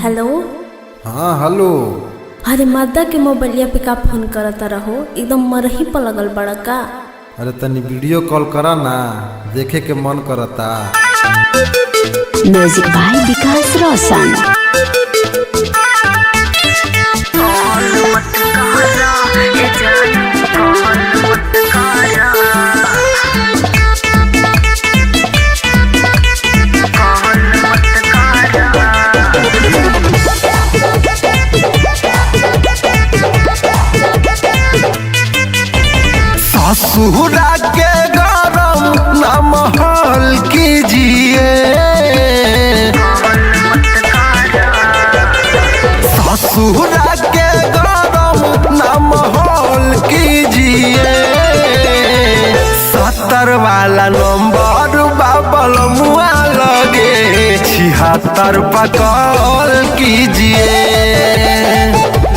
Hello. हाँ hello. अरे मर्दा के मोबाइलिया पे का फोन करता रहो, एकदम मरही पर लगल बड़ा का। अरे तनी वीडियो कॉल करा ना, देखे के मन करता। म्यूजिक बाय विकास रोशन। ससुरा के गरम न महल कीजिए, ससुरा के गरम न महल कीजिए। 70 वाला नंबर बाबल मुआ लगे, 76 पकड़ कीजिए।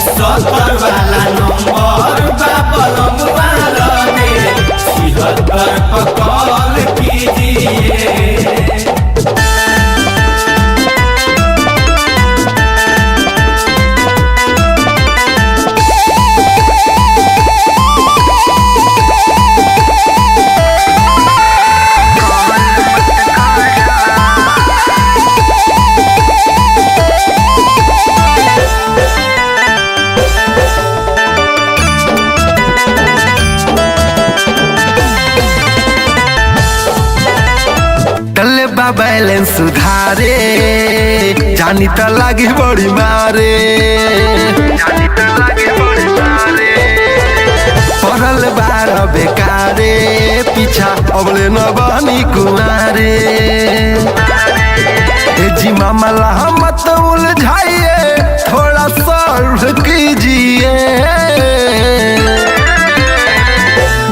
70 वाला नंबर बाबल मुआ लगे, 76 पकड़ कीजिए। टल्ले बा बैलेंस सुधारे, जानी त लागी बड़ी मारे, जानी त लागी बड़ी मारे। पड़ल बार बेकारे, पीछा अबले न बनी कुमारे। ए जी मामला मत उलझाइए, थोड़ा सॉल्व कीजिए।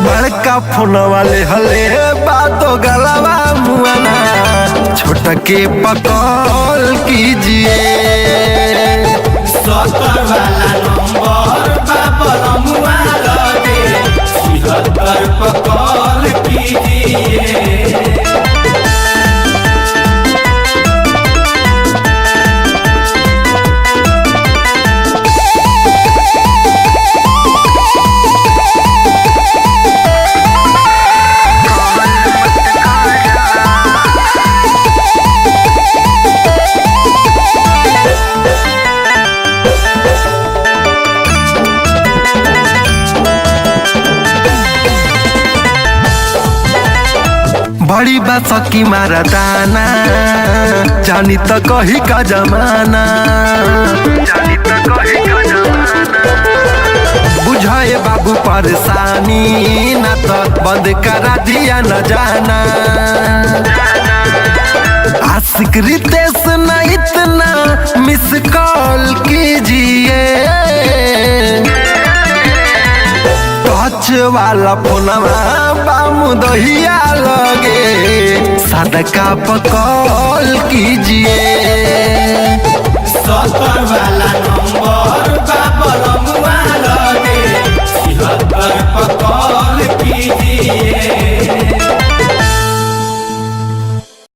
बड़का फोन वाले हले बातो गलवा मुआना, छोटके पकड़ कीजिए। 70 वाला नंबर बाबल मुआ लगे, 76 पकड़ कीजिए। बड़ी बात सकी मारा दाना, जानी त कही का जमाना, जानी त कही का जमाना। बुझाए बाबू परेशानी ना त बंद करा दिया न जाना। आशिक रितेश ना इतना मिस कॉल कीजिए। टच वाला फोनवा बामु दहिया लगे, सदका पकड़ कीजिए। 70 वाला नंबर बाबल मुआ लगे, 76 पकड़ कीजिए।